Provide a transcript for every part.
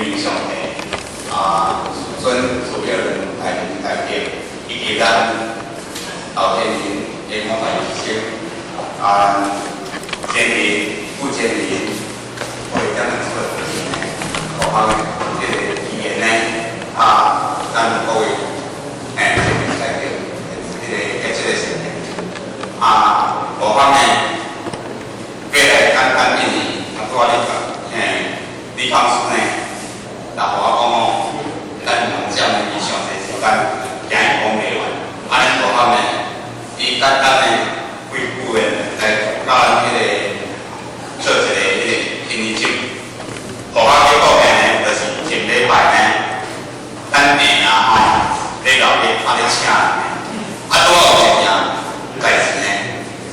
明上帝，啊，尊主要人大明大德，以及咱老天林联合大医生，啊，监理、副监理，各位长出的各方的這個議員呢，啊，咱各位，這邊代表，這個事情，啊，各方呢，過來簡單因為啊，拄仔你李康師呢，若予我講哦，咱網站呢，伊上濟時間行伊講袂完，啊，咱各方呢，伊簡單呢，幾句話來教咱彼個做一個彼個心理症。予我結果呢，就是前禮拜呢，咱病啊吼，咧鬧熱啊咧請人，啊拄好有一件代誌呢，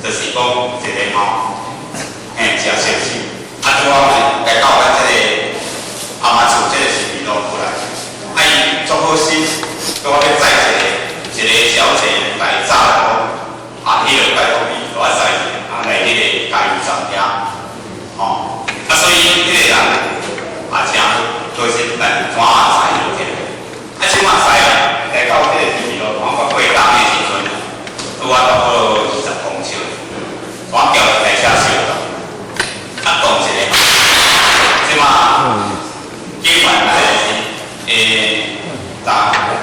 就是講一個吼，食燒酒，啊拄好呢，來到咱這個阿媽厝這個是邊路過來，啊伊足好心，拄好欲載一個一個小姐來早來講，啊，彼個拜託伊，予我載一個，啊來彼個加油站遐，吼，啊所以彼個人啊誠好心，但是怎啊載落去？啊，這馬載啊，來到這個十字路口，我過東的時陣，拄仔差不多20公尺，我叫一台車相撞，啊撞一個，這馬警員來的是搭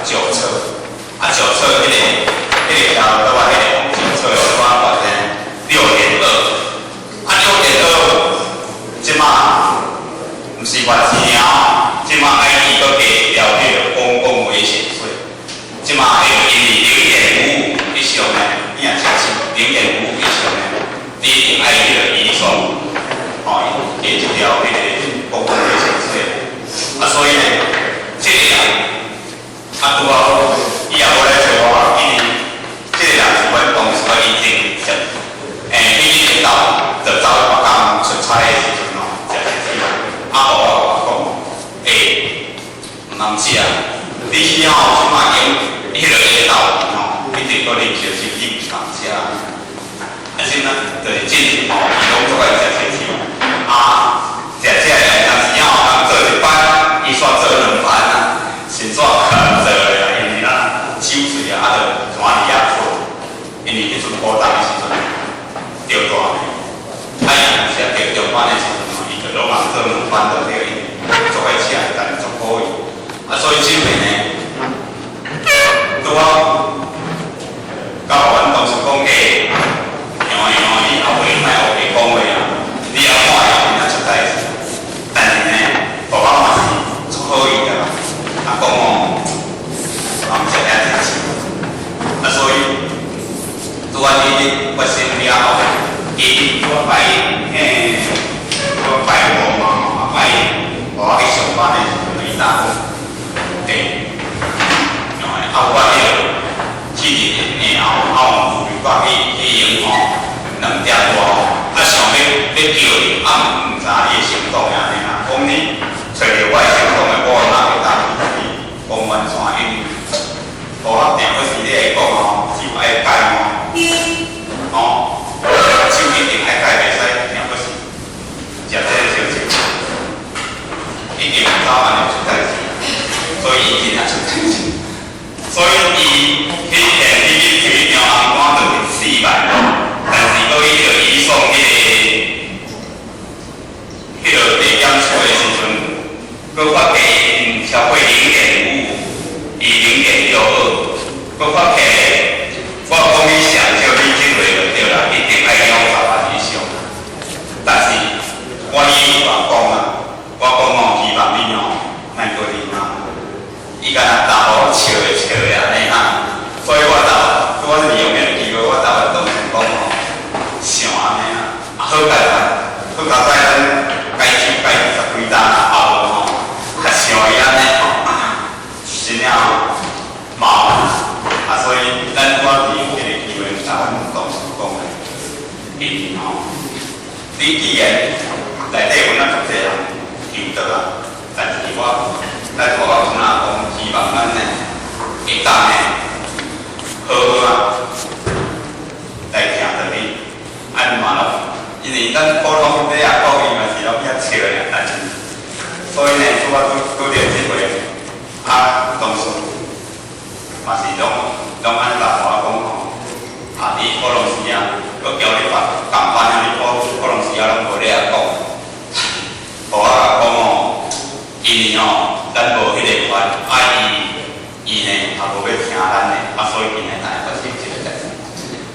轎車，啊轎車彼個橋拄仔彼個轎車的拄仔偌濟6.2，啊6.2，這馬毋是罰錢哦，這馬愛伊閣加一條彼個公共危險稅，這馬彼個因為0.55以上呢，你若測試0.55以上呢，你一定愛彼個移送，吼，加一條彼個公共危險稅，啊所以呢，這個人啊拄好伊也無來揣我，因為這個人是阮同事，我以前彼日到就走去別工出差的時陣吼，食燒酒，啊，予我講，毋通食，你去吼，這馬已經彼個下晝吼，一定閣啉燒酒，你毋通食。啊，這呢，就是進前吼，伊攏足愛食燒酒，啊，食食的有當時吼，人做一班，伊煞做兩班啊，先煞較難做的啦，因為咱酒醉啊，啊，就怎佇遐睏，因為彼陣古冬的時陣，著大雨，啊，伊有時啊著中班的時陣吼，伊就攏通做兩班就對，因為足愛食，但是足好伊，啊，所以這回呢，拄好，甲阮同事講，楊楊，你後尾莫烏白講話啊，你也看會真正出代誌，但是呢，爸爸嘛是足好意的啦，啊講哦，啊毋食遐濟酒，啊所以拄仔日發生了後，伊拄仔拜拄仔拜五嘛，啊拜我去上班的時陣，伊打講，啊我彼個去日下後，啊有掛去去用吼，2點外，啊想欲欲叫你，啊毋知你的行動安呢啦，講你揣著我的行動的，我哪會當去講完全因為無法定，還是你會講吼，酒愛戒吼，吼，酒一定愛戒，袂使定閣是食這個燒酒，一定早晚會出代誌，所以伊真正出代誌，所以伊彼天去去提一張紅單就是4萬，但是閣伊就移送彼個地檢署的時陣，閣發現超過0.5，伊0.62，閣發現我講你上少你這回就對啦，一定愛20萬以上。但是我已經講啊，我講哦，希望你哦，莫閣啉啊。伊敢若查某笑的笑的按呢哈，所以我就我利用彼個機會，我台灣當成講吼，想按呢啊，好佳哉，好佳哉，咱戒酒戒十幾冬啊，啊無吼，較像伊按呢吼，真正吼麻煩啊，所以咱我利用這個機會，台灣同事講的，一定吼，你既然內底阮咱足濟人求得啊，但是我咱大家有哪講，希望咱呢會當呢好好啊來聽著你，按嘛咯，因為咱普通底下講伊嘛是攏遐笑爾，但是所以呢，拄仔我拄拄著這回，啊，當時嘛是攏按呢甲我講吼，啊，你可能時啊，閣交你別共班啊，你可能時啊攏無咧講，予我共講吼，因為吼，咱無彼個權，啊伊呢也無欲聽咱的，啊所以今日才會發生這个代誌。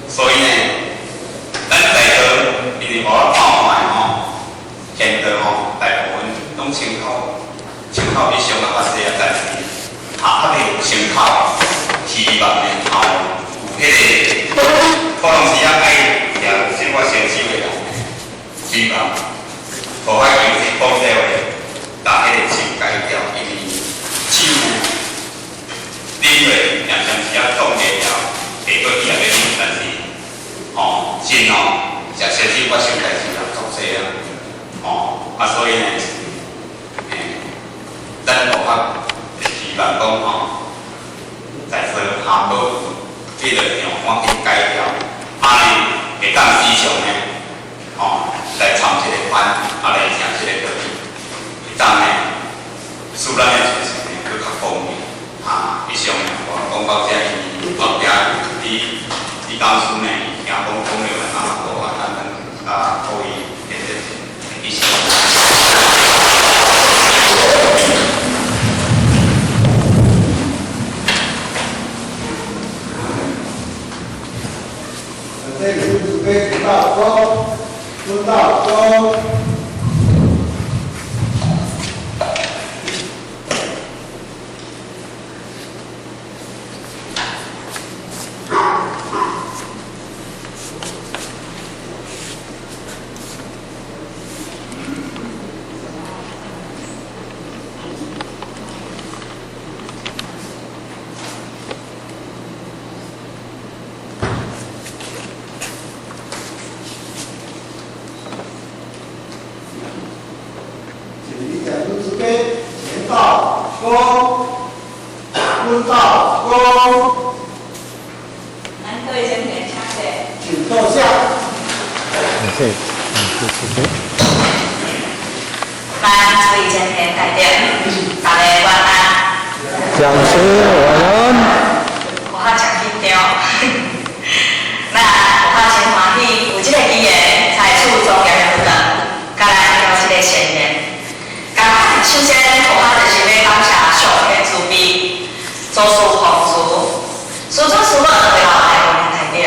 所以呢，咱在座因為予我看覓吼，現在吼大部分攏千口以上啊較濟啊，但是也猶未有千口，希望呢吼有彼个可能時啊愛掠小可先手的人，希望無法求是講這話，共彼个手改掉，因為手啉落常常時啊擋袂牢，下過伊也欲啉，但是吼真吼，食燒酒發生代誌啊，足濟啊，吼啊所以呢，咱無法希望講吼，在座下閣有彼个樣趕緊改掉，啊呢會當時常呢，吼來參這個班，啊來聽這個道理，會當呢，使咱的人生呢閣較光明。啊，以上呢，我講到這，因為後壁李董事呢，伊聽講講了啊，無啊，咱啊可以變成以上。這裡是準備到工，知道工。請你講出準備，前到工，知道工。咱各位先前請坐。請坐下。感謝，感謝慈悲。咱各位前賢大德，大家晚安。講師晚安。我較誠緊張，那我較真歡喜有這個機緣，採取莊嚴的活動，佮咱交這個善緣。剛才首先，我較就是欲感謝上天慈悲，祖師奉持，師祖師母都會老愛我們大德，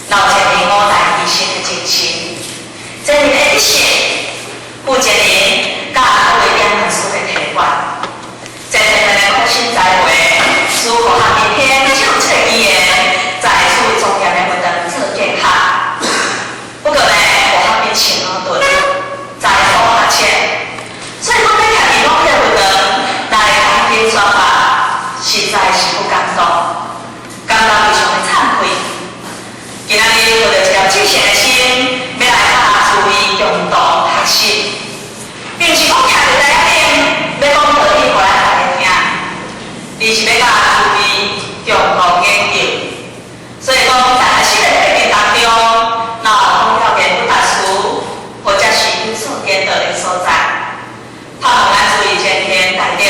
老前面五大犧牲的精神，前面的一生，負責人佮各位兩老師的提拔，前面的苦心栽培，使予學今天才有這個機緣，在此莊嚴的活動做見學。不過呢，學校變成矛盾，在所學淺，所以講欲徛佇某個活動來講解說法，實在是不感動，感覺非常的慚愧。今仔日抱著一粒至誠的心，欲來佮諸位共同學習，並毋是講徛佇台仔頂欲講道理予咱大家聽，而是欲佮諸位共同研究。所以講，在學習的過程當中，若有講了言不達詞，或者是有所顛倒的所在，盼望咱諸位前賢大德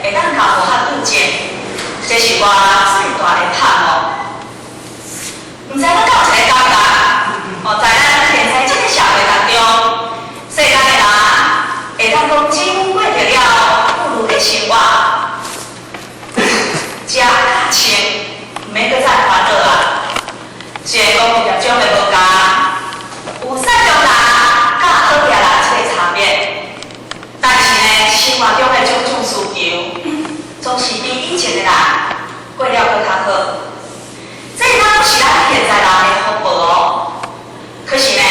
會當共佛學對正，這是我最大的盼望。毋知咱敢有一個感覺？哦，在咱現在這個社會當中，世間的人會當講只過著了富裕的生活，食佮穿，毋免閣再煩惱啊。雖然講業種的無仝，有善良人佮好額人這個差別，但是呢，生活中的種種需求，總是比以前的人過了閣較好。這敢是咱現在人的福報哦。可是呢，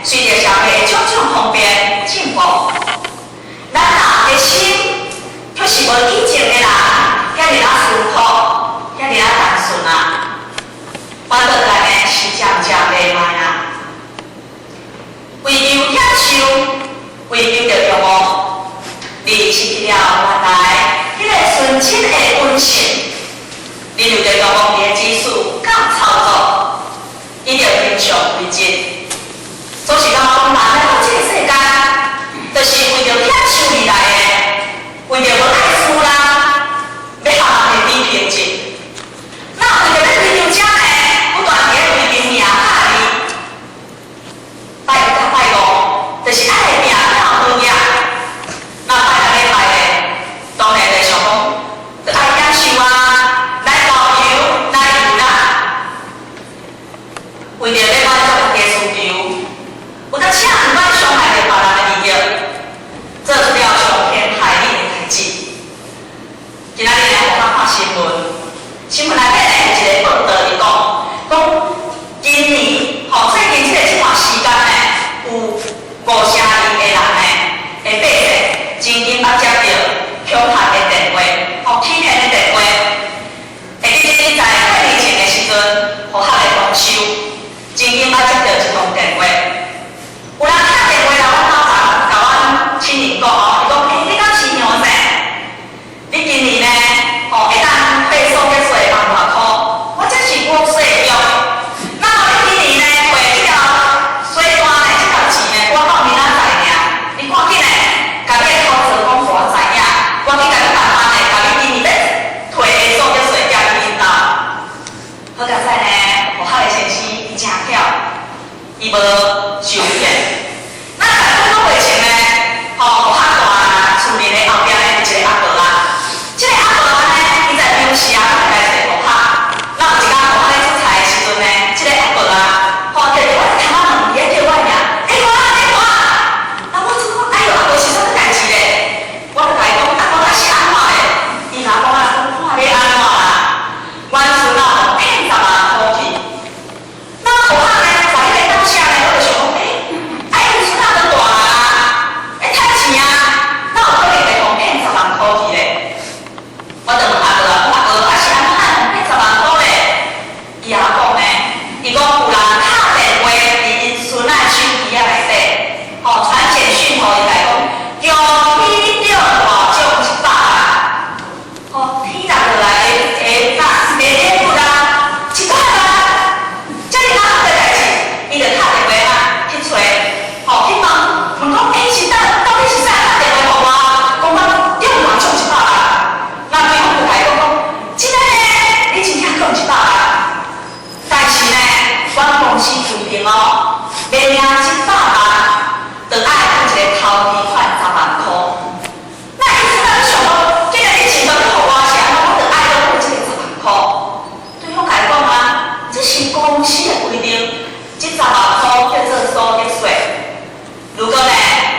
隨著社會的種種方便進步，咱人的心卻是無以前的人遐爾仔淳樸，遐爾仔單純啊。反倒來呢，是漸漸袂歹啊。為求享受，為求著慾望，而失去了原來彼個純真的本性。任由著欲望的指使佮操作，伊就形象為真。總是感覺講人來到這個世間，就是為著享受而來的。講哦，伊講，欸，你敢是鄉噻？你今年呢，吼會當退所得稅萬偌箍？我這是國稅局。那麼你今年呢，退這條稅單呢，這條錢呢，我到明仔載爾，你趕緊呢，共你的頭做講予我知影，趕緊共你慢慢的，共你今年欲退的所得稅寄去𪜶兜。好佳哉呢，胡學的先生伊誠巧，伊無受騙。那在幾個月前呢，吼，胡學大厝裡的後壁呢有一個阿婆啊，這個阿婆啊呢，伊在平時啊，攏會來揣胡學。那有一工胡學咧煮菜的時陣呢，這個阿婆啊，吼，叫著我的頭仔問，伊咧叫我的名，欸我欸我，啊我就講，哎喲，阿婆是啥物代志咧？我就共伊講，阿婆啊是按怎咧？伊若講啊，看欲按怎啦？阮孫仔予騙10萬箍去。那胡學呢，在彼個當下呢，我就想講，欸，啊𪜶孫仔都大啊，會趁錢啊，哪有可能會予騙十萬箍去咧？我就問阿婆啊，阿婆啊是按怎會予騙十萬箍咧？伊也講呢，伊講有人敲電話佇𪜶孫仔手機仔內底，吼傳簡訊予伊來講，恭喜你中大獎100萬，吼天落落來的下下禮物啊，100萬，這爾仔好的代誌，伊就敲電話啊去揣，吼去問問講，欸是到到底是啥敲電話予我，講我中大獎一百萬，那對方就共伊講講，真的呢，你真正中一百萬。但是呢，阮公司規定哦，欲領這百萬，就愛付一個頭期款十萬箍。那意思咱想講，既然你錢都予我是按怎，我就愛閣付這個十萬箍。對方共伊講啊，這是公司的規定，這十萬箍叫做所得稅。如果呢，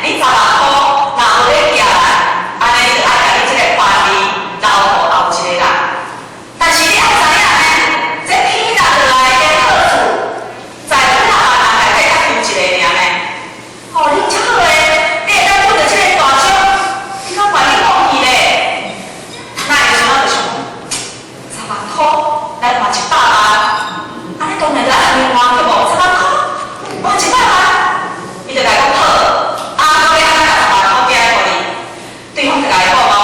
你十萬箍若無咧寄來，按呢你就愛共你這個權利留予後一個人。但是你愛知影呢，這天落落來的好處，在幾若萬人內底才抽一個爾呢。吼，你這好的，你會當得著這個大獎，你較願意放棄咧？那伊想就想講，10萬箍來換100萬，按呢當然就愛換對無？十萬箍換一百萬，伊就共伊講好，啊，我欲按怎共十萬箍寄予你？對方就共伊講哦，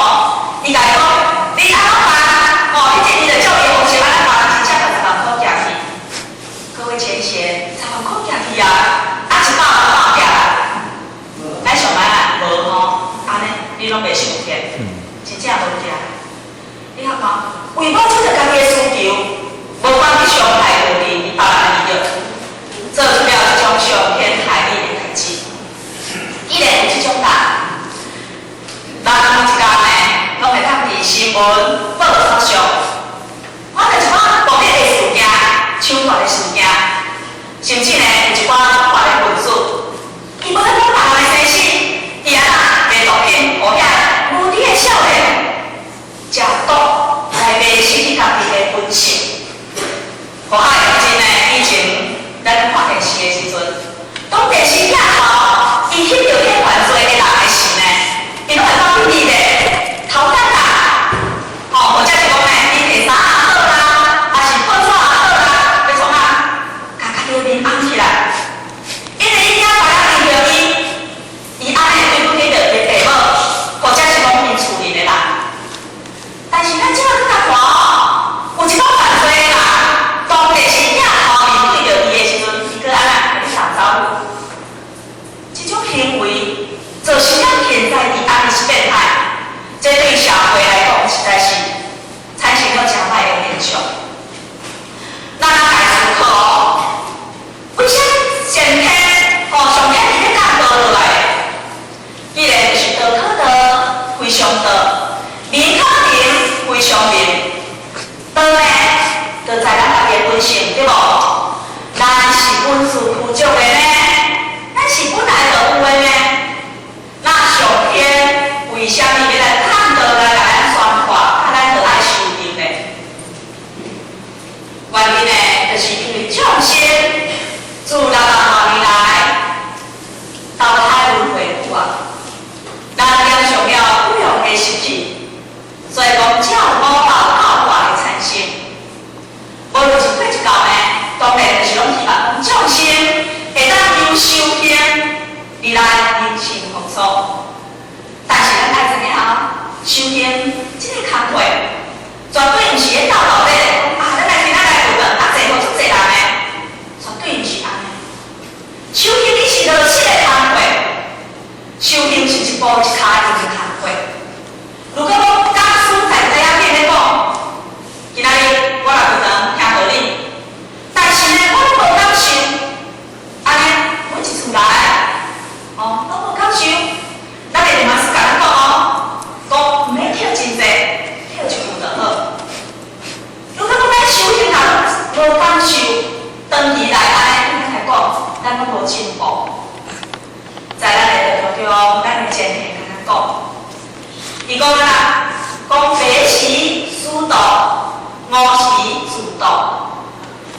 伊共伊講，你按怎辦？哦，你這伊就照伊方式按怎辦，真正共十萬箍寄去。各位前賢，十萬箍寄去啊，啊100萬哪有寄來？咱想覓啊，無吼，按呢你攏袂受騙，真正無寄。你看看，為滿足著家己的需求，無管去傷害著你別人的利益，做出了這種傷天害理的代誌。既然有這種人，咱每一工呢，攏會當佇新聞報紙上，看著一寡暴力的事件、搶奪的事件，甚至呢有一寡觸法的分子，伊無咧管別人的生死，伊按怎賣毒品予遐無知的少年食毒來迷失去家己的本性。胡海真呢，以前咱看電視的時陣，當電視鏡頭伊翕著彼犯罪的人的時呢，伊攏會走秘密的頭等啦，吼，或者是講呢，伊提衫也好啦，還是報紙也好啦，欲創啊，共家己的面掩起來，因為伊驚別人認著伊，伊按呢對不起著伊的父母，或者是講𪜶厝裡的人。但是咱這擺閣共看哦，有一種犯罪的人，當電視鏡頭面對著伊的時陣，伊閣按怎共你打招呼？這種行為造成咱現在伊按呢是變態，這對社會來講實在是產生了誠歹的現象。咱來思考哦，為啥上天吼上天佇咧降道落來？既然是道可道，非常道；名可名，非常名。道呢，就在咱家己的本性，對無？咱是本自具足的呢，咱是本來就有的呢。那上天為啥物欲來降道來共咱宣化，啊，咱就愛修行呢？原因呢，就是因為眾生自6萬多年來投胎輪迴久啊，咱染上了不良的習氣，所以講才有五道教化的產生。無論是過一教呢，當然就是攏希望講眾生會當由修行而來人生豐富。修行這个工課，絕對毋是咧鬥鬥咧，啊，咱來今仔來學堂，啊，濟好足濟人的，絕對毋是按呢。修行伊是落實的工課，修行是一步一跤印的工課。如果講講師在台仔頂咧講，今仔日我來學堂聽道理，但是呢，我攏無感受，按呢，阮一厝來，哦，攏無感受。咱會嘛是共咱講哦，講毋免捡真濟，捡一句就好。如果講咱修行若攏無感受，長期來按呢，應該來講，咱攏無進步。在咱的道場中，咱的前賢共咱講，伊講啊，講白時師道，午時自度。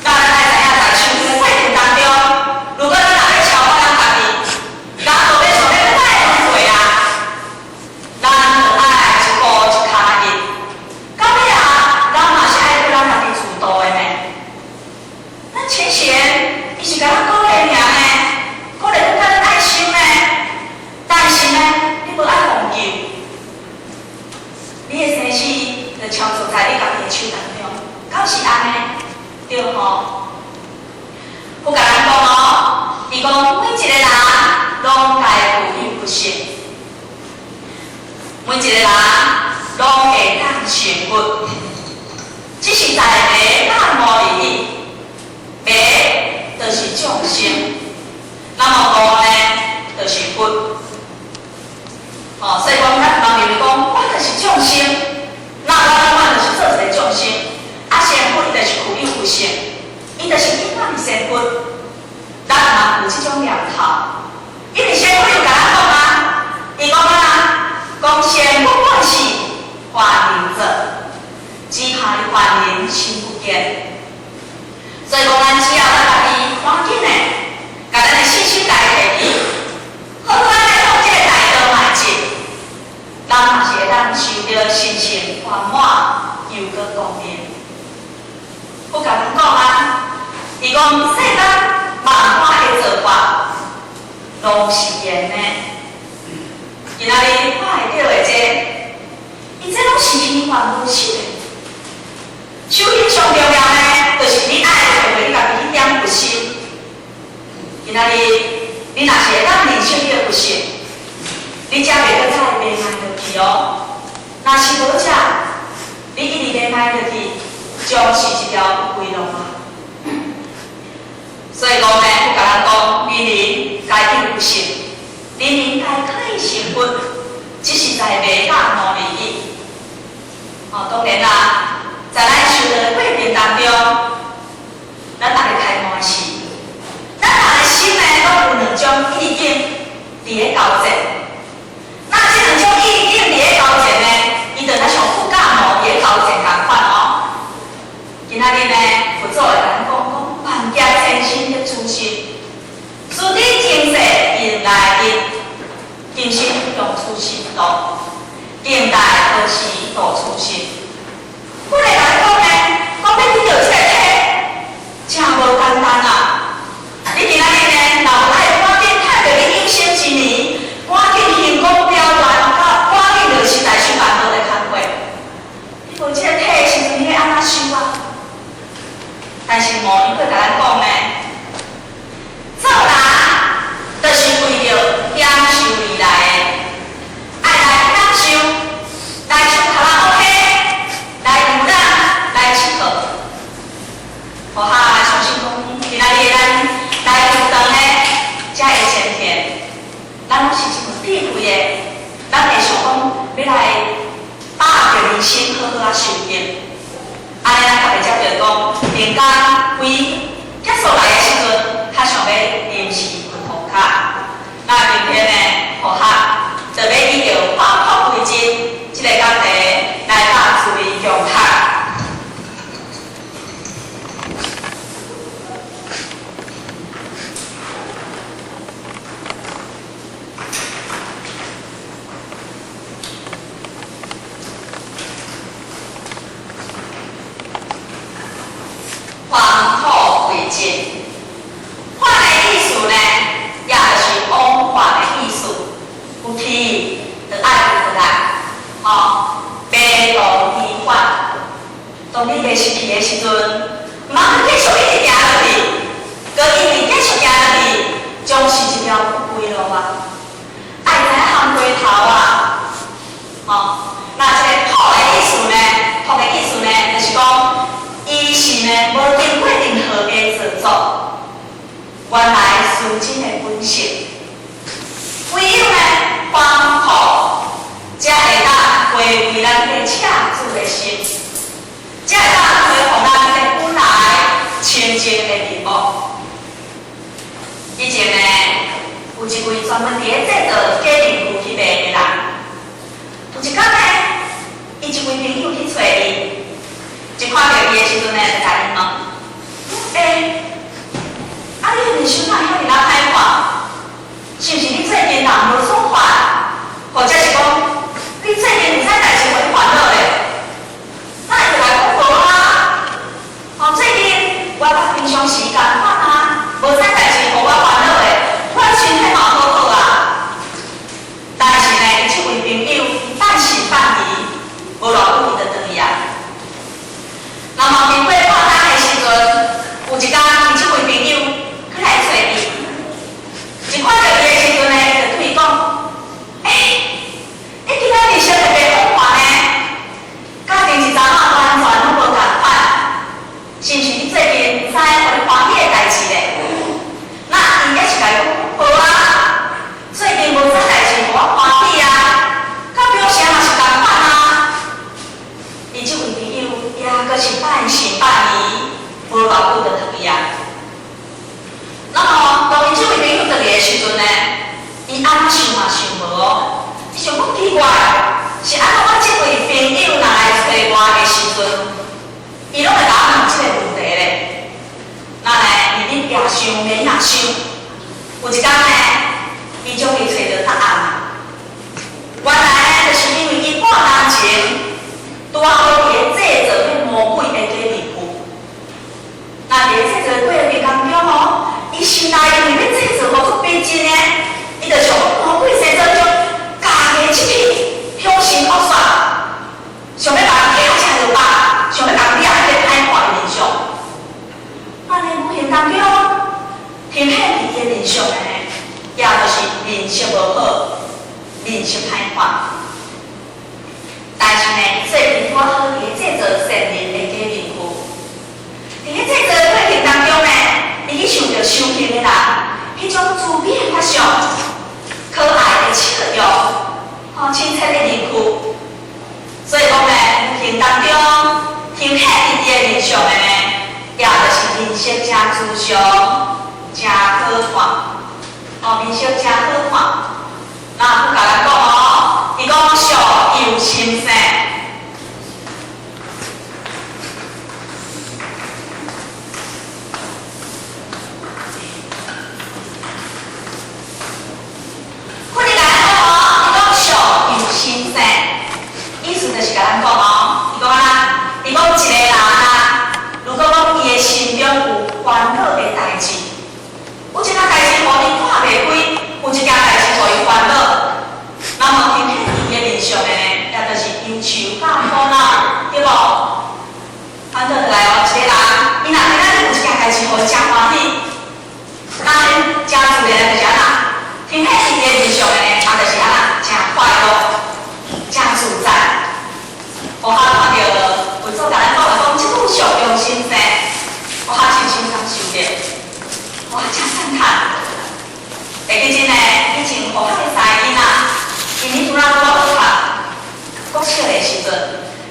咱愛知影在修行的過程當中，如果咱若欲超越咱家己，咱無欲想欲閣再輪迴啊，咱就愛一步一跤印。到尾啊，咱嘛是愛對咱家己自度的呢。咱前賢伊是共咱鼓勵爾呢，鼓勵咱咱愛修呢。但是呢，你無愛忘記，你的生死就操作在你家己的手當中，敢是按呢？對吼。佛共咱講哦，伊講每一个人攏該具有佛性，每一個人攏會當成佛，只是在迷甲悟裡面，迷就是眾生，那麼悟呢，就是佛。哦，所以講咱毋通認為講我就是眾生，那我永遠就是做一个眾生。啊，成佛伊就是具有佛性，伊就是永遠是成佛。咱毋通有這種念頭，因為仙佛有共咱講啊，伊講啊，講仙佛本是凡人做，只怕你凡人心不堅。所以講，咱只要咱家己趕緊的，共咱的信心家提起，好好來向這个大道邁進，咱嘛是會當修著神聖圓滿又閣光明。佛共咱講啊，伊講世間萬般的做法，攏是緣的。今仔日看會著的這，伊這攏是虛幻無實的。修行上重要呢，就是你愛找著你家己彼點佛心。今仔日你若是會當認識你的佛性，你才袂閣再迷茫落去哦。若是無遮，你一直迷茫落去，將是一條不歸路啊。所以講呢，佛共咱講，人人皆有佛性，人人皆可以成佛，只是在迷甲悟而已。哦，當然啦，在咱修道的過程當中，咱逐个開悟時，咱逐个心呢，攏有兩種意境佇咧交戰。那這兩種意境佇咧交戰呢，伊就若像佛佮魔佇咧交戰仝款哦。今仔日呢，佛祖會共咱講講，萬劫前生的初心，師弟前世因來日，今生用初心度，近代何時度初心？佛會共咱講呢，講欲得著這个體，誠無簡單啊！你今仔日呢，若有愛趕緊趁著你有生之年，趕緊興功表現，趕緊落實來修辦道的工課。你無這个體的時陣，你欲按怎修啊？但是魔伊閣共咱講呢，做人就是為著享受而來的，愛來享受，來唱卡拉 OK，來遊覽，來𨑨迌。好哈，相信講今仔日咱來佛堂呢，遮的前提，咱攏是真有智慧的，咱會想講欲來把握著人生，好好仔修行。按呢，咱較袂才著講，靈工規結束來的時陣，較想欲臨時睏予跤。那今天呢，好哈，就欲依著返璞歸真這个講題來佮諸位共學。當你袂失去的時陣，毋通繼續一直行落去，閣因為繼續行落去，將是一條不歸路啊！愛知影返回頭啊！吼，那這个苦的意思呢？苦的意思呢，就是講，伊是呢無經過任何的造作，原來純真的本性，唯有呢煩苦，才會當回歸咱這個赤子的心，才會當恢復咱這個本來清淨的面目。以前呢，有一位專門佇咧製造假面具去賣的人，有一工呢，伊一位朋友去揣伊，一看著伊的時陣呢，就共伊問：欸，啊你的面相哪會遐爾仔歹看？是毋是你最近人無爽快，或者是講你最近有啥代誌予你煩惱咧？那伊就來講無啊，哦，最近我佮平常時仝款啊，無啥代誌予我煩惱的，我身體嘛好好啊。但是呢，伊這位朋友半信半疑，無偌久伊就轉去啊。那麼經過半工的時陣，有一工伊這位朋友去來揣伊，一看著伊的時陣呢，伊就對伊講：欸，你今仔面色特別好看呢，佮平時早仔完全攏無仝款，是毋是你最近有啥予你歡喜的代誌咧？那伊也是共伊講無啊，最近無啥代誌予我歡喜啊，佮表情嘛是仝款啊。伊這位朋友也閣是半信半疑，無偌久就轉去啊。那麼當伊這位朋友轉去的時陣呢，伊按怎想嘛想無哦，伊想講奇怪，是按怎我這位朋友若來揣我的時陣，伊攏會共我問這個問題咧？那呢，伊咧夜想暝若想，有一工呢，伊終於揣著答案啦。原來呢，就是因為伊半年前拄仔好佇咧製造彼魔鬼的假面具。那佇咧製造的過程當中哦，伊心內因為欲製造予足逼真的，伊就想講魔鬼西裝將家己這批凶神惡煞，想欲共伊拆落肉，想欲共掠彼個歹看的面相。按呢無形當中，呈現佇伊的面相的呢，也就是面色無好，面色歹看。但是呢，伊最近拄仔好佇咧製造善人的假面具。佇咧製造的過程當中呢，伊去想著受刑的人，彼種慈悲的髮相，可愛的笑容，吼親切的面具。所以講呢，無形當中呈現佇伊的面相的呢，也就是面色誠慈祥，誠好看，哦，面色誠好看。那佛共咱講哦，伊講相由心生。佛共咱講哦，伊講相由心生，意思就是共咱講哦，伊講按怎？伊講一個人啊，如果講伊的心中有煩惱的代誌，有一件代誌予伊看袂開，有一件代誌予伊煩惱，那麼呈現伊的面相的呢，也就是憂愁佮苦惱，對無？反倒來哦，一個人，伊若今仔日有一件代誌予伊誠歡喜，那誠自然就是按怎？呈現伊的面相的呢，也就是按怎？誠快樂，誠自在。我較看著佛祖共咱講的講，這句相由心生，我較深深感受著，我誠讚嘆。會記真呢，以前學校的三个囡仔，因為拄仔拄仔學國小的時陣，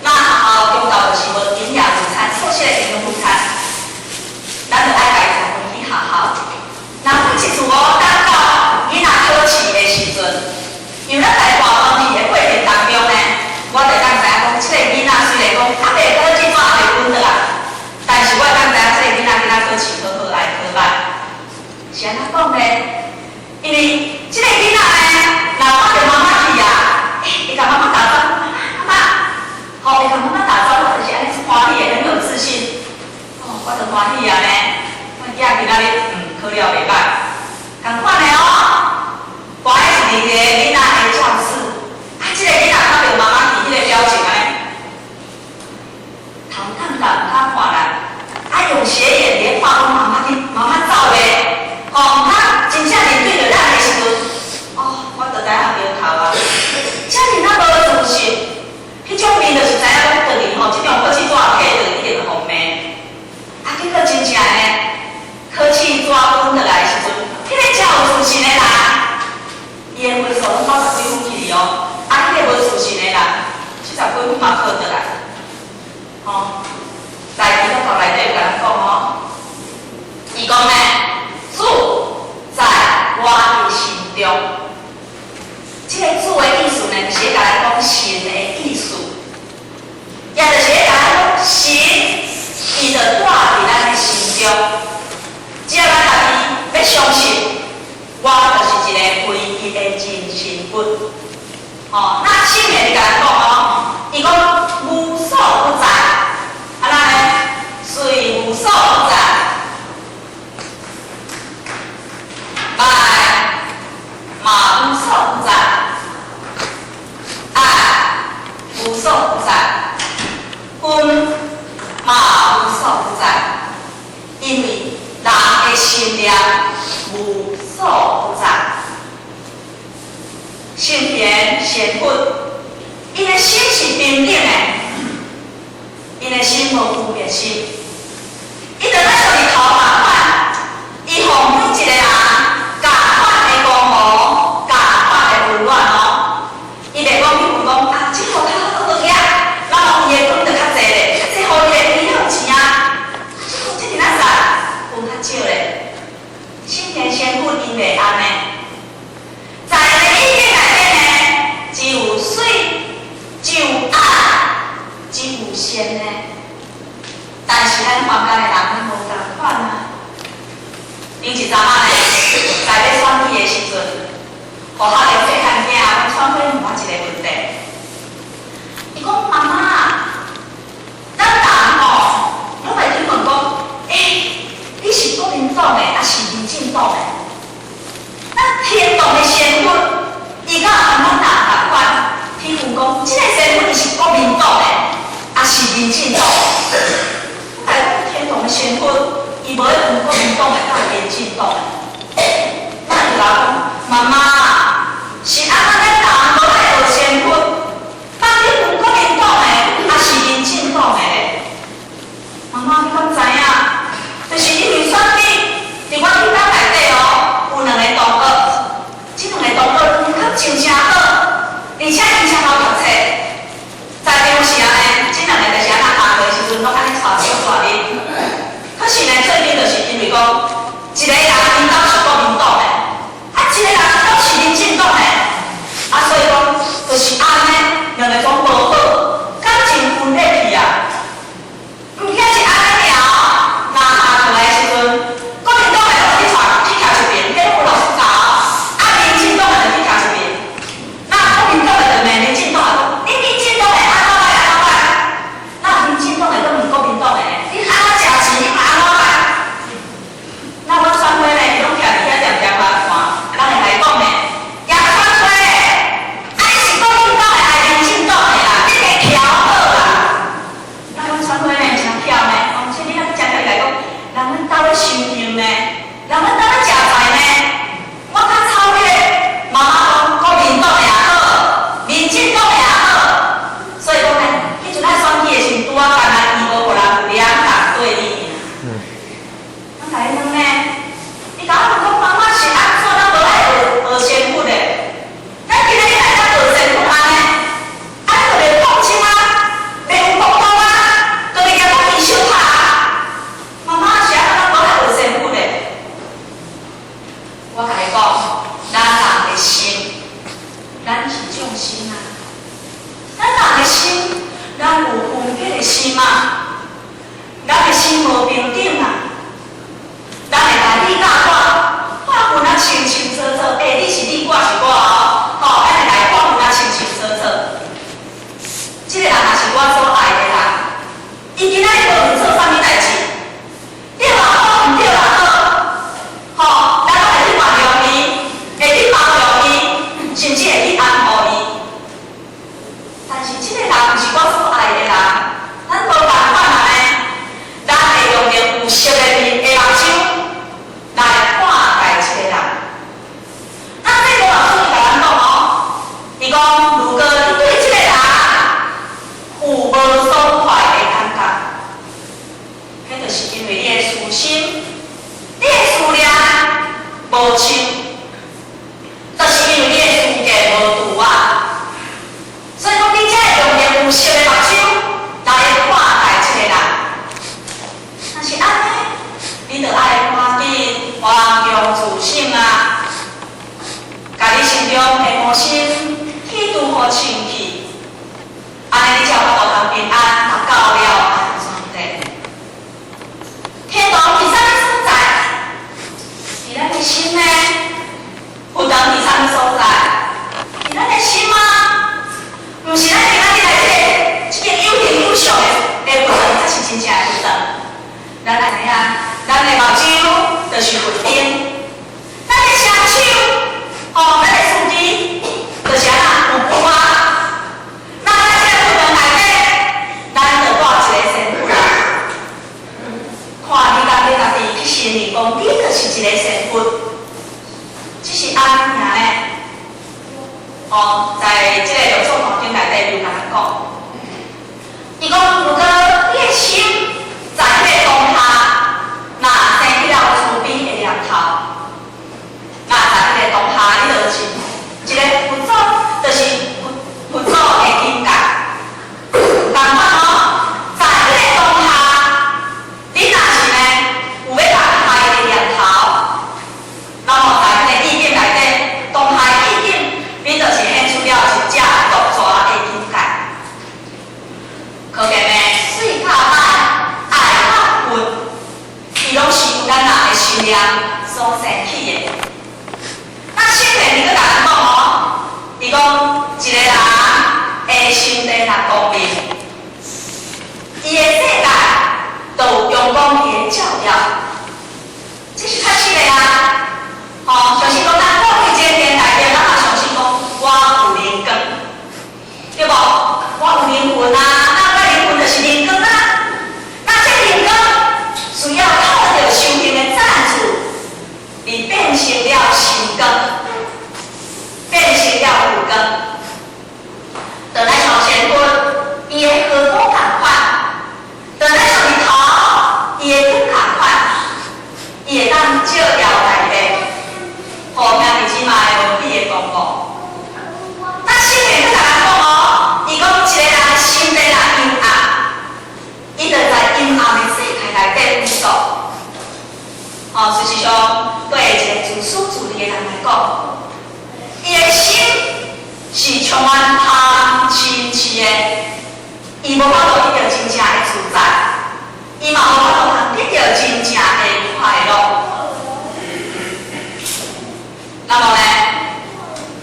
那學校中晝就是無營養午餐，宿舍的營養午餐，咱就愛家己帶飯去。嘛靠倒來，吼，在基督教內底有共咱講哦，伊講呢，主在我的心中，這个主的意思呢，就是咧共咱講神的意思，也就是咧共咱講神，伊就住佇咱的心中。只要咱家己欲相信，我就是一个唯一的真神佛。哦，那聖言就共咱講哦，伊講無所不在，啊那呢，雖無所不在，愛嘛無所不在，愛無所不在，恨嘛無所不在，因為人的心念無所不在。聖賢仙佛，𪜶的心是平等的，𪜶的心無分別心，伊就咱像日頭仝款，伊予每一个人仝款的光芒，仝款的溫暖哦。伊袂講比如講啊，這個較好好額，然後伊的分就較濟咧，較濟予伊的伊較有錢啊。這個這爾仔細，分較少咧。聖賢仙佛𪜶袂按呢，在𪜶的意見內底呢，只有水，只有愛，只有善呢。但是咱凡間的人，咱無仝款啊。頂一陣仔呢，在咧選舉的時陣，予我的細漢囝，阮傳輝問我一個問題。伊講媽媽，咱人吼，攏會去問講，欸，你是國民黨的，抑是民進黨的？咱天堂的仙佛，伊敢有和咱人仝款？去問講，這个仙佛伊是國民黨的，抑是民進黨？我共伊講天堂的仙佛，伊無咧分國民黨的佮民進黨的。那伊就講，媽媽，是按怎咱人無愛學仙佛，到底分國民黨的，抑是民進黨的？媽媽，你敢知影？就是因為選舉，佇我天堂內底哦，有兩個同學，這兩個同學感情誠好，而且𪜶誠𠢕讀冊。在當時啊呢，這兩個就是按怎下課的時陣，攏按呢𤆬手帶恁。可是呢，最近就是因為講，一個人𪜶兜是國民黨的，啊，一個人𪜶兜是民進黨的，啊，所以講就是按呢，兩个總無好，感情分裂去啊。毋僅是按呢爾哦，若下課的時陣，國民黨的就去𤆬去徛一邊，彼有老師教，啊，民進黨的就去徛一邊。那國民黨的就罵民進黨的講，你民進黨的按怎歹按怎歹？那民進黨的閣問國民黨的，你按怎食錢？你嘛按怎歹？那阮傳輝呢，伊攏徛佇遐恬恬來看，人會來講呢，葉傳輝，啊你是國民黨的，抑民進黨的啦？你會調好啦。那阮傳輝呢，誠巧呢，講這你若誠巧來講，人阮兜咧修行呢，人阮兜咧食菜呢，我較操彼个媽媽講國民黨的也好，民進黨的也好，所以講呢，彼陣咱選舉的時陣，拄仔干焦伊無予人有兩黨對立爾。我共伊問呢，伊共我問講媽媽是按怎咱無愛學學仙佛的？咱今日來遮學仙佛按呢？按呢就袂抗爭啊，袂有暴動啊，就袂舉國旗相拍。媽媽是按怎咱無愛學仙佛的？我共伊講，咱人的心，咱是眾生啊，咱人的心，咱有分別的心啊，咱的心無平等啊。人會來你佮我，劃分啊清清楚楚，欸，你是你，我是我哦，吼，咱會來劃分啊清清楚楚。這个人若是我所愛的人，伊今仔日無論做啥物代誌，對也好，毋對也好，吼，咱攏會去原諒伊，會去包容伊，甚至會去安撫伊。但是這个人毋是我所愛的人，咱無仝款啊呢，咱會用著有色的面的目睭來看待這个人。那這個老師伊共咱講哦，伊講如果你對這個人有無爽快的感覺，彼就是因為你的私心、你的思念無深，就是因為你的思見無拄啊。所以講，你才會用著有色的又共咱講，伊講如果你的心在彼个當下，若生起了慈悲的念頭，若在彼个當下，你就是一个佛祖，就是佛祖的境界。仝款哦，在彼个當下，你若是呢有欲共害的念頭，那麼在彼个意境內底，當下的意境，你就是顯出了一隻獨蛇的境界。可見呢，水較歹，愛較恨，伊攏是由咱人的心念所生起的。那聖言伊閣共咱講哦，伊講一个人的心地若光明，伊的世界就有陽光佇咧照耀，這是確實的啊！吼，相信講咱過去這個年代底，咱嘛相信講我有靈光，對無？我有靈魂啊，那我靈魂就是靈光啊。那這靈光需要透著修行的贊助，而變成了心光，變成了佛光。就咱像仙佛，伊的荷光仝款；就咱像日頭，伊的光仝款，伊會當照耀大地，予兄弟姊妹無比的光芒。那聖言閣共咱講哦，伊講一個人心地若陰暗，伊就在陰暗的世界內底運作。哦，事實上，對一個自私自利的人來講，伊的心是充滿貪嗔癡的，伊無法度得著真正的自在，伊嘛無法度通得著真正的快樂。那麼呢，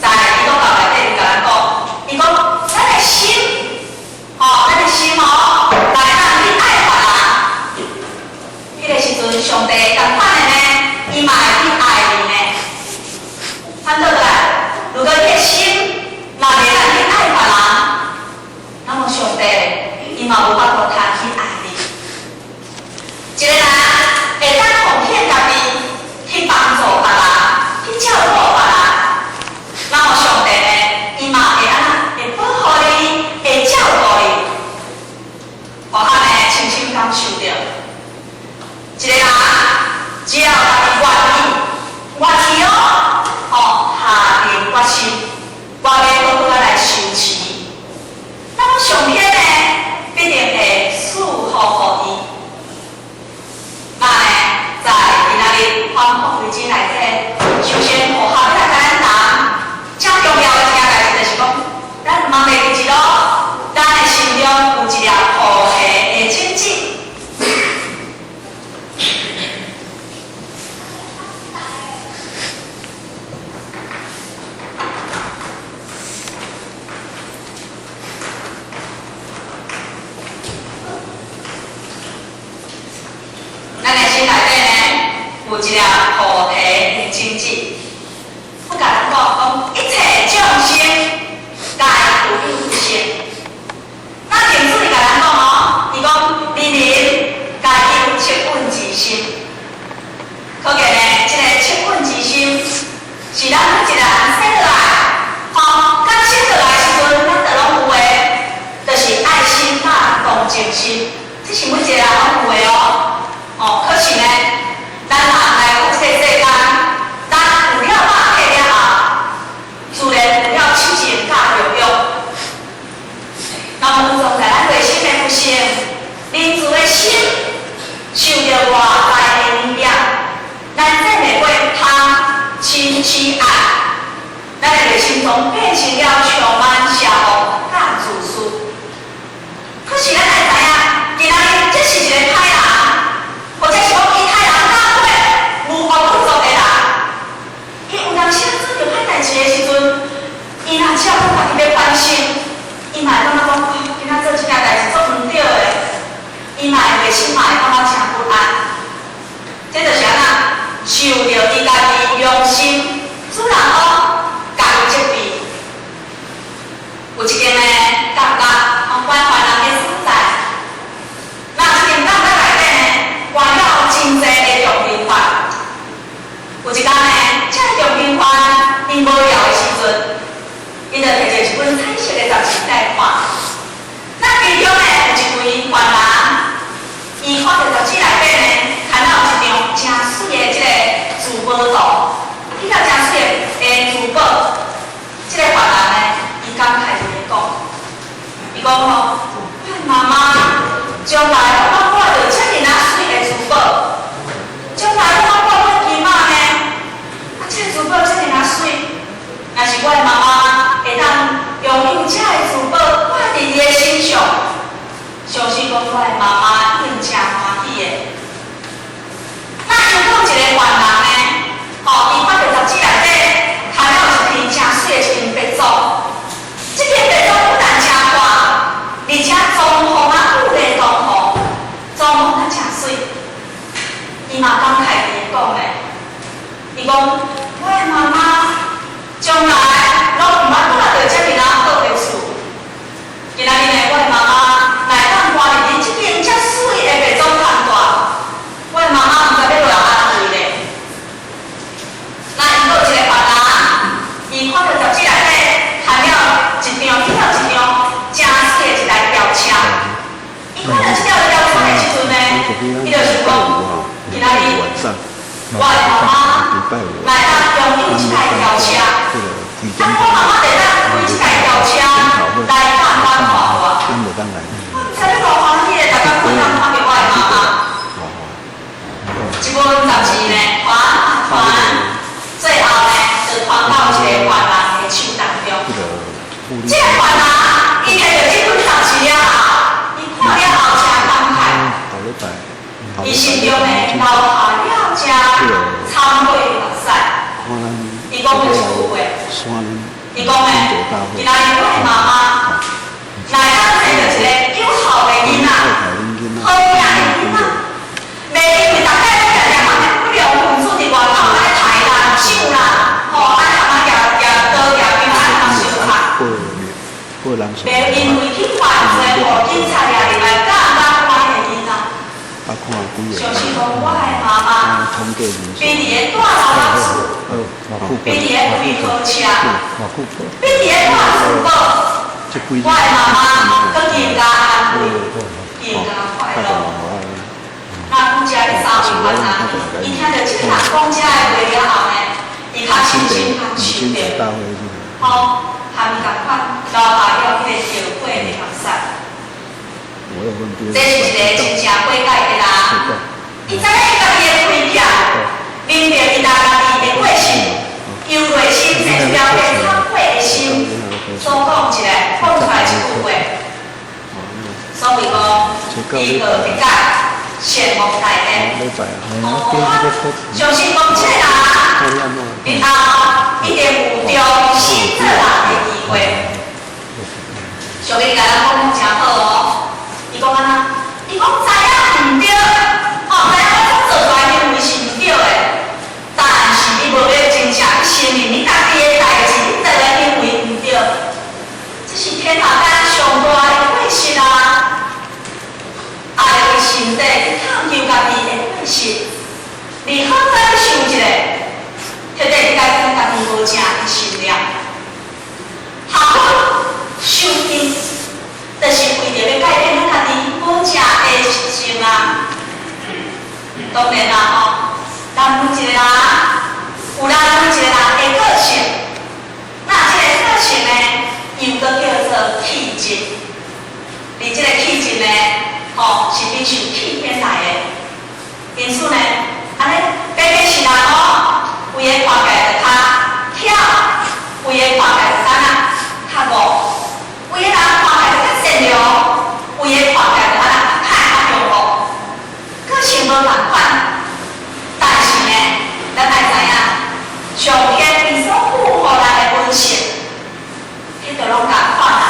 在基督教內底，伊共咱講，伊講咱的心，吼，咱的心哦，來當去愛別人，彼个時陣，上帝仝款的呢，伊嘛會去愛你呢。反倒來，如果你的心若袂當去愛別人，那麼上帝伊嘛無法度通去愛你。一個人會當奉獻家己去幫助別人，去照顧別人，那麼上帝呢，伊嘛會按怎？會保護你，會照顧你。我較呢，深深感受著，一個人只要家己願意，願意哦，吼，下定決心，我欲好好仔來修持，那麼上天呢，必定會賜福予伊。那呢，在今仔日反覆為之內底，首先學校欲來共咱談，正重要的一件代誌就是講，咱毋通袂記一咯，咱的心中有一粒菩提的種子。咱的心內底呢，有一粒菩提的種子。佛共咱講，講一切眾生皆有佛性。那經書裡共咱講哦，伊講人人皆有惻隱之心。可見呢，這个惻隱之心是咱每一個人生落來，吼，剛生落來時陣，咱就攏有的，就是愛心佮同情心，這是每一個人攏有的哦。哦，可是呢，咱人來到這個世間，咱有了肉體了後，自然有了七情佮六欲。那麼蘊藏在咱內心的佛性，仁慈的心，受著外在的影響，咱做袂過貪嗔癡愛，咱的內心中變成了充滿邪惡佮自私。可是咱來知影，今仔日這是一個歹人，或者是講伊歹人教過無惡不作的人，伊有當時做著歹代誌的時陣，伊若只要講家己欲反省，伊嘛會感覺講，今仔做這件代誌足毋對的，伊嘛會內心嘛會感覺誠不安。這就是按怎受著伊家己良心主人翁共伊責備。有一間呢，監獄，哦，關犯人的所在。那這間監獄內底呢，關了真濟的重刑犯。有一工呢，這個重刑犯伊無聊的時陣，伊就提著一本彩色的雜誌來看。講，伊講吼，我的媽媽將來我看著遮爾仔媠的珠寶，將來我看阮姨媽呢，啊，這個珠寶遮爾仔媠，若是我的媽媽會當擁有這個珠寶掛佇伊的身上，相信講我的媽媽一定誠歡喜的。那又講一個犯人呢，吼，伊看著雜誌內底看了一篇誠媠的一篇白紙，這篇白紙不但誠大，而且裝潢啊富麗堂皇，裝潢啊誠媠。伊嘛感慨地講咧，伊講我的媽媽將來攏毋捌看著遮爾仔好的厝，今仔日呢，我的媽媽來當搬入這間遮媠的白總看大，我的媽媽毋知欲偌安慰咧。那伊閣有一個犯人，伊看著雜誌內底看了一張，見了一張誠媠的一台轎車，伊看著這條轎車的時陣呢，伊就想講，今仔日我的媽媽來當擁有這台轎車，啊，我媽媽會當開這台轎車來教咱看我，我毋知欲偌歡喜的，逐工困通看著我的媽媽。這本雜誌呢，傳傳，最後呢，就傳到一個犯人的手當中。這個犯人，伊摕著這本雜誌了後，伊看了後誠感慨，伊心中呢流下了誠慚愧的目屎。伊講了一句話，伊講呢，今仔日我的媽媽來當生著一個有孝的囡仔，好命的囡仔，袂因為逐擺攏常常按呢不良分子佇外口按呢刣人、搶人，吼，按呢通舉舉刀舉槍按呢通相殺，袂因為去犯罪，予警察掠入來教咱款的囡仔。相信講我的媽媽，比佇個大老仔厝，比佇個開好車，比佇個掛珠寶，我的媽媽閣更加安慰，更加快樂。那拄才這三位犯人，伊聽著這個人講這个話了後呢，伊較深深較受著，吼，含伊仝款流下了彼個後悔的目屎。這是一個真正悔改的人，伊知影伊家己的虧欠，明白伊家己的過失，由內心生出了彼個懺悔的心，所講一個講出來一句話，所以講伊就會改，善莫大焉。哦，相信講這個人，日後一定有重新做人的機會。上帝共咱講誠好哦，伊講按怎？伊講知影毋對，吼，知影我所做出來行為是毋對的，但是你無欲真正去承認你家己的代誌，你做的行為毋對，這是天下間上大的過失啊！愛為心底去探究家己的過失，你好好想一下，徹底改變家己無正的信念，學佛修定，就是為著欲改變咱家己無正的習性啊！當然啦吼，咱每一個人有咱每一個人的個性，那這個個性呢，又閣叫做氣質。而這個氣質呢，吼，是必須天天來的。因此呢，按呢，白白是人哦，有的看起來就較巧，有的看起來就較哪較戇，有的人看起來就較善良，有的看起來就較哪較歹較凶惡，個性無仝款。但是呢，咱愛知影，上天伊所賦予咱的本性，彼就攏仝款啊，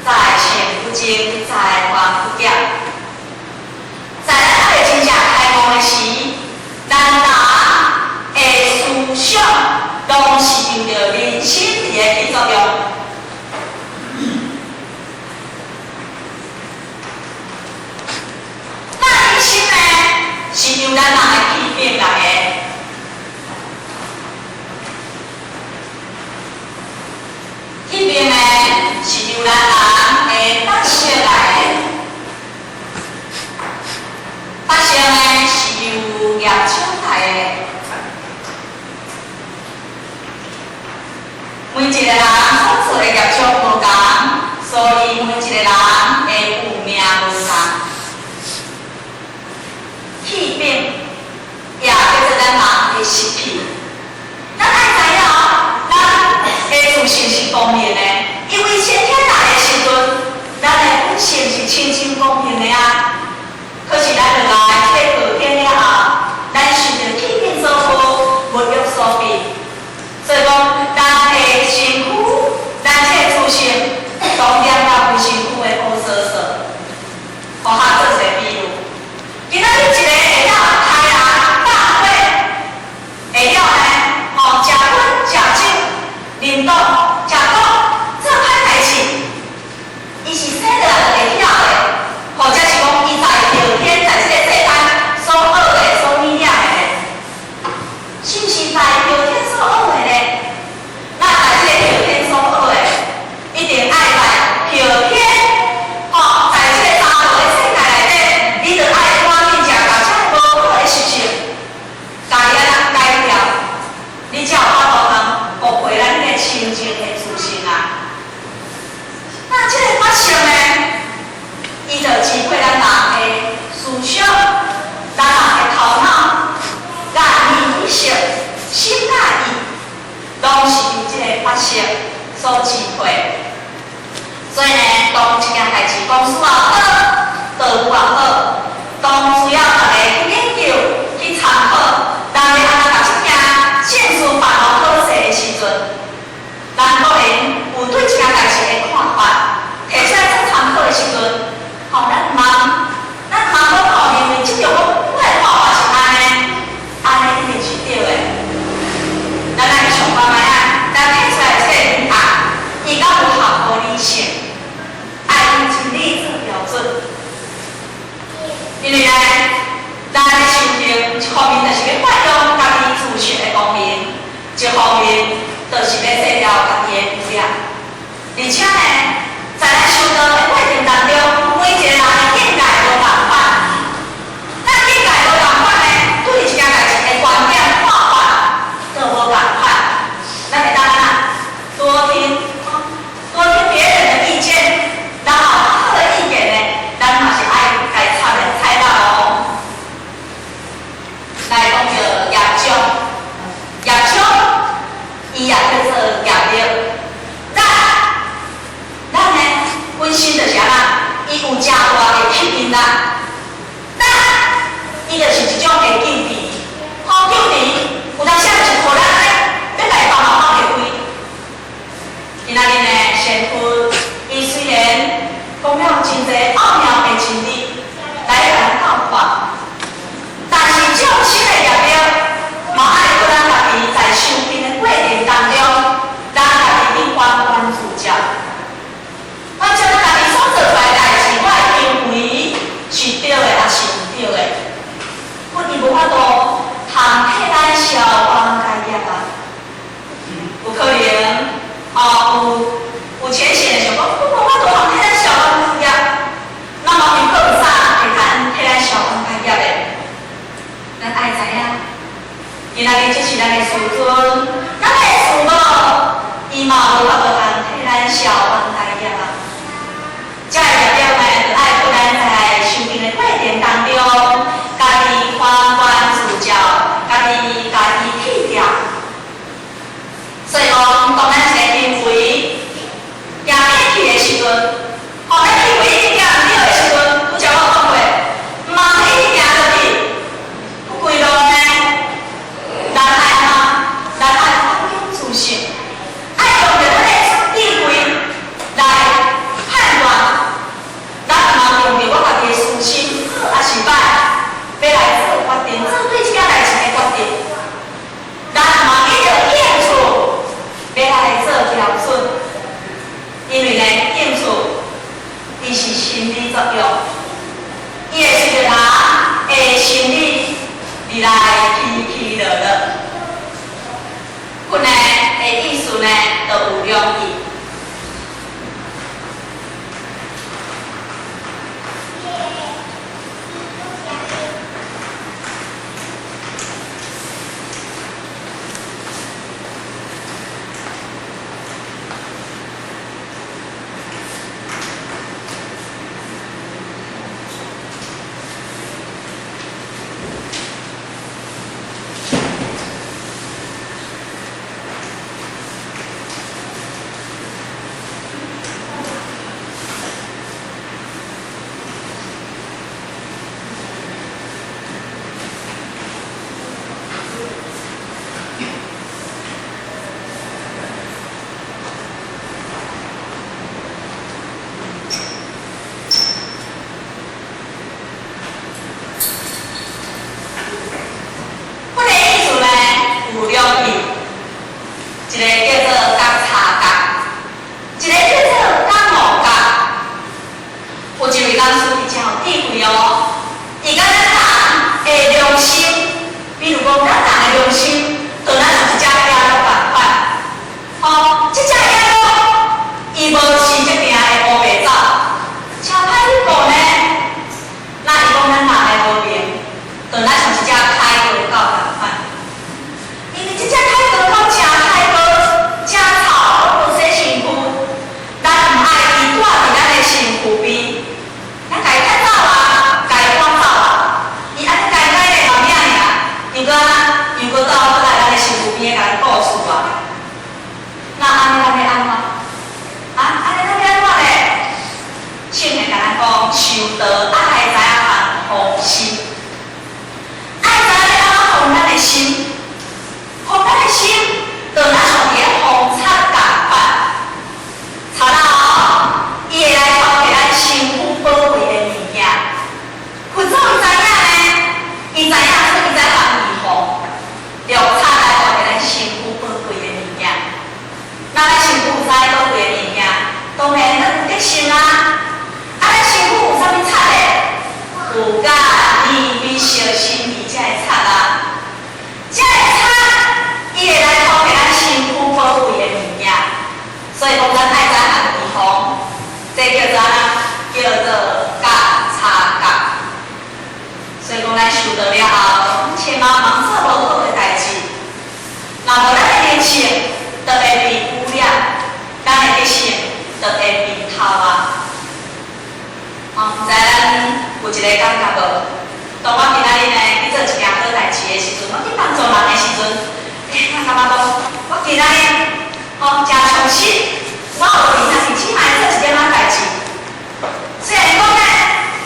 在善不增，在惡不減。在咱猶未真正開悟的時，咱人的思想攏是受著人生佇个法式所支配。所以呢，當一件代誌公司也好，道具也好，當需要大家去研究、去參考，人欲按怎共這件證書辦好好勢的時陣，咱個人有對這件代誌的看法，提出來做參考的時陣，吼，咱毋通講吼，認為這種我的看法是按呢，按呢一定是對的。咱來想看覓仔，咱提出來這個議案，伊敢有合乎理性？愛用真理做標準，因為呢，咱咧修行，一方面就是欲發揚家己自信的光明，一方面就是欲洗掉家己的污染。而且呢，在咱修道的過程當中，每一個人的見解無仝款，咱見解無仝款呢，對一件代誌的觀點看法都無仝款。咱會當按怎多聽，多聽別人的意見，然後好的意見呢，咱嘛是愛共採納哦。來講著業障，業障，伊也叫做業力。咱呢，本身就是按怎，伊有誠大的吸引力。咱，伊就是一種的境地，好境地，有當時就是予咱咧，欲來放放袂開。今仔日呢，仙佛伊雖然講了真濟奧妙的真理來共咱教化，但是眾生的業力，嘛愛閣咱家己在修行的過程當中，咱家己去反觀自照。反正咱家己所做出來的代誌，我的行為是對的，抑是毋對的？佛伊無法度通替咱消冤解業啊！有可能哦，有淺顯的想講，佛無法度通替咱消冤解業，那麼佛閣有啥會通替咱消冤解業的？咱愛知影，今仔日這是咱的師尊，咱的師母，伊嘛無法度通替咱消冤解業啊！這個業力呢，就愛閣咱在修行的過程當中，家己反觀自照，家己共伊去掉。所以講，當咱一個行為行過去的時陣，吼，咱行為已經行毋對的時陣，拄才我有講過，毋通一直行落去，不歸路呢？咱愛按怎？咱愛反省自省，愛用著咱的智慧來判斷，咱毋通用著我家己的私心，好抑是歹，欲來做決定，做對這件代誌的決定。咱毋通以著興趣欲來做標準，因為呢，興趣伊是心理作用，伊會隨著人的心理而來起起落落。佛呢的意思呢，就有兩義。佛的意思呢，有兩義，一個叫做覺察覺，一個叫做覺悟覺。有一位老師伊真有智慧哦，伊共咱人的良心，比如講咱人的良心，就若像一隻鴨仔仝款，吼，這隻鴨仔伊無飼這爿會烏白走，誠歹去顧呢。那伊講咱人的無明，就若像一隻開刀狗仝款，因為這隻開刀狗誠開刀、誠臭，攏無洗身軀，咱毋愛伊蹛佇咱的身軀邊，咱共伊趕走啊，共伊趕走啊，伊按呢改改咧嘛爾爾，又閣按怎，又閣走。性啊。啊，咱身軀有啥物擦咧？有佮膩味相生味才會擦啊。這个擦，伊會來塗予咱身軀寶貴的物件。所以講，咱愛知影預防，這叫做按怎？叫做覺察覺。所以講，咱修道了後，千萬莫做無好的代誌。若無咱的靈性，就會被污染；咱的德性就會被偷啊。哦，毋知咱有一个感覺無？當我今仔日呢去做一件好代誌的時陣，我去幫助人的時陣，欸，我感覺講，我今仔日吼誠充實，我有閒時起碼做一點仔代誌。雖然講呢，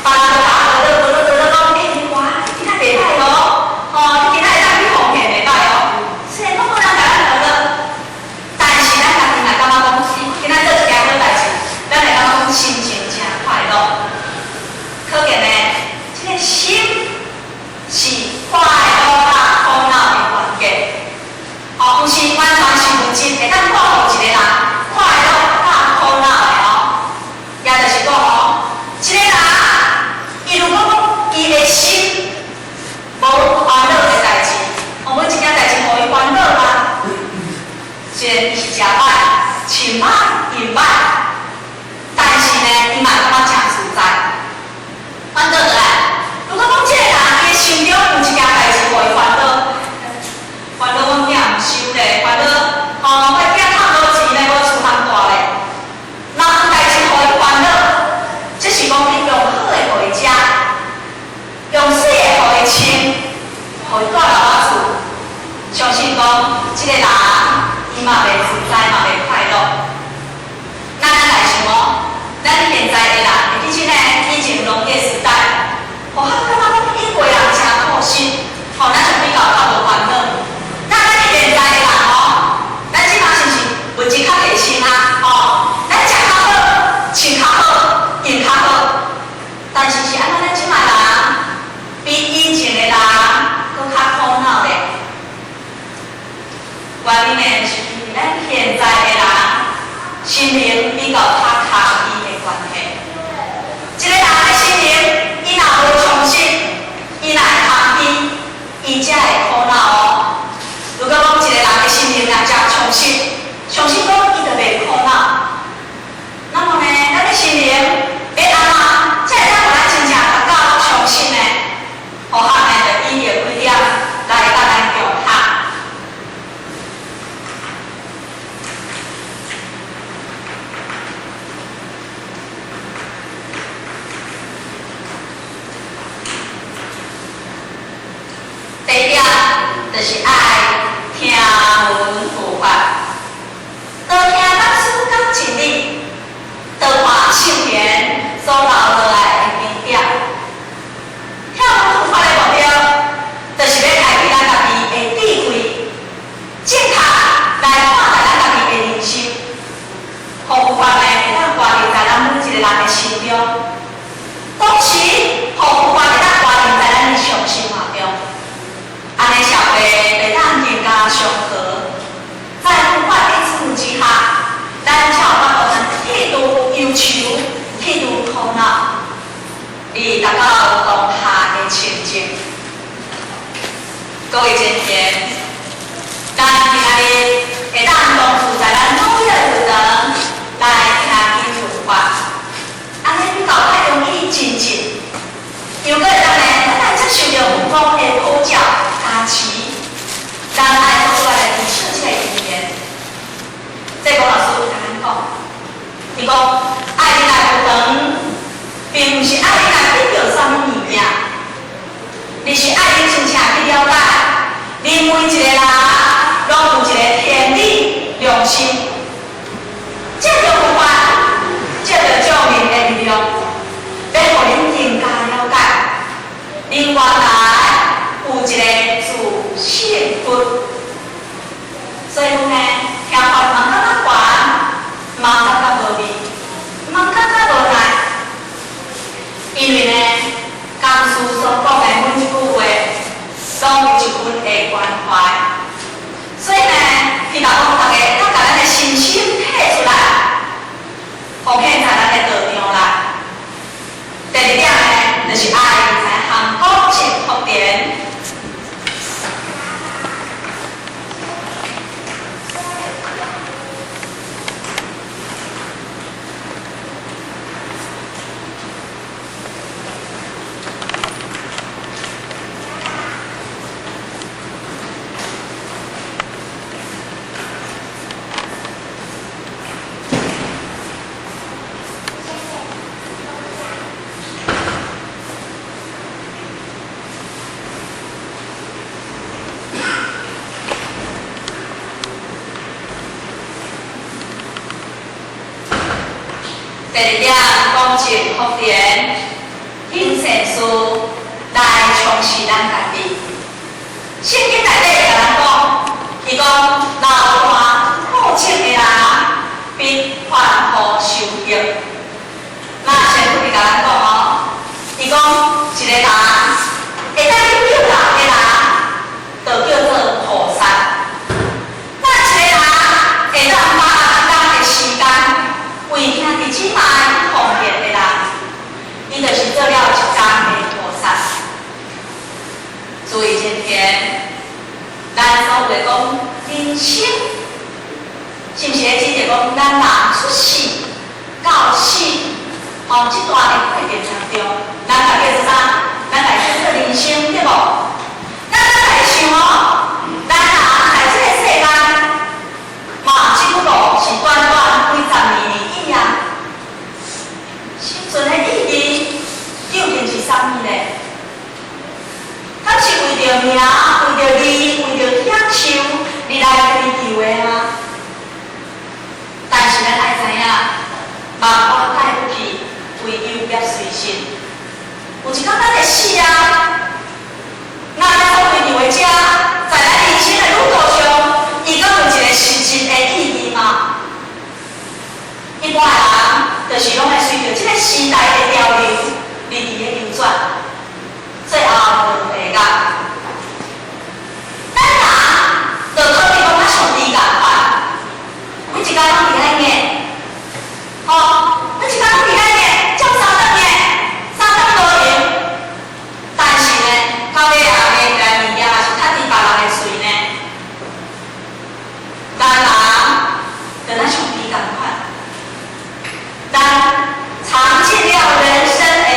別人就共我學學學學講，欸，你看，你今仔袂歹哦，吼，你今仔會當去奉獻袂歹哦。雖然講無人共咱學樂，但是咱家己若感覺講，今仔做一件好代誌，咱會感覺講心情誠快樂。可見呢，這个心是快樂佮苦惱的關鍵。哦，毋是完全是物質會當看予一個人快樂佮苦惱的哦。也就是講哦，一個人，伊如果講伊的心無煩惱的代誌，哦，每一件代誌予伊煩惱啊，雖然伊是食歹、穿歹、用歹，但是呢，伊嘛感覺誠自在。反倒過來，如果講這個人伊的心中有一件代誌予伊煩惱，煩惱阮囝毋收咧，煩惱吼，我囝趁無錢咧，無厝通蹛咧，若有代誌予伊煩惱，這是講你用好的予伊食，用媠的予伊穿，予伊蹛落仔厝，相信講這個人伊嘛袂自在，嘛袂快樂。咱來想哦，咱現在的人，其實呢，以前農業時代，哦，較感覺講以過人誠樸實，吼，咱就比較較無煩惱。那咱現在的人哦，咱這馬是毋是物質較提升啊？吼，咱食較好，穿較好，用較好，但是是按怎咱這馬人比以前的人閣較苦惱咧？原因呢，是因為咱現在的人心靈比較較空虛的關係。一個人的心靈，伊若無充實，伊若會空虛，伊才會苦惱哦。如果講一個人的心靈若誠充實，相信講伊就袂苦惱。那麼呢，咱的心靈欲按怎才會當予咱真正達到充實呢？予咱呢，就以下幾點來共咱共學。第一點就是愛聽聞佛法，多聽老師講真理，多看聖賢所留落來的經典。聽聞佛法的目標，就是欲開啟咱家己的智慧，正確來看待咱家己的人生，予佛法呢會當掛印在咱每一個人的心中，同時，予佛法會當掛印在咱日常生活中。按呢社會會當更加祥和，在佛法的指引之下，咱才有法度通去除憂愁，去除苦惱，以達到當下的清淨。各位前賢，咱今仔日會當同住在咱努力的道場來聽經聞法，按呢比較較容易精進。又閣會當呢，咱來接受著佛光的普照加持，咱愛做出來持守這个因緣。這郭老師共咱講，伊講愛你來佛堂，並毋是愛你來得著啥物物件，而是愛你真正去了解，恁每一個人攏有一個天理良心。就是愛在含講證福田。第二點，講證福田，行善事來充實咱家己。聖經內底共咱講，伊講流汗吐血的人，必凡夫受益。那聖經共咱講哦，伊講一個人會當去救人的人，就叫做菩薩。那一個人會當把握一工的時間，為兄弟姊妹奉獻的人，伊就是做了一工的菩薩。注意今天，咱所謂講人生，是毋是咧指著講咱人出世到死，吼，這段的過程當中，咱家叫做啥？咱來叫做人生，對無？咱來想哦，咱人在這個世間，嘛只不過是短短幾十年而已啊。生存的意義究竟是啥物呢？敢是為著名、為著利、為著享受而來追求的嗎？但是咱愛知影，萬般帶不去，唯有業隨身。有一工咱會死啊！那咱所追求的這，在咱人生的旅途上，伊敢有一個實質的意義嗎？一般的人，就是攏會隨著這個時代的潮流，而佇咧流轉，最後就地獄。咱人就好比講咱上豬仝款，每一工攏佇遐念，吼，每一工攏佇遐念，照三頓念，三頓無閒。但是呢，到尾啊，罵起來物件也是較佇別人的喙呢。咱人就若像豬仝款，咱嘗盡了人生的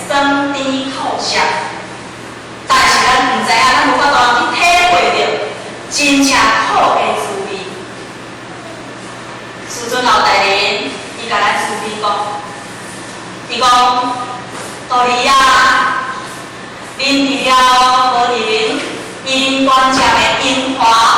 酸甜苦澀，但是咱毋知影，咱無法度去體會著真正苦的滋味。師尊老大人，伊共咱慈悲講，伊講，徒兒啊，恁除了無佇恁伊人端正的榮華。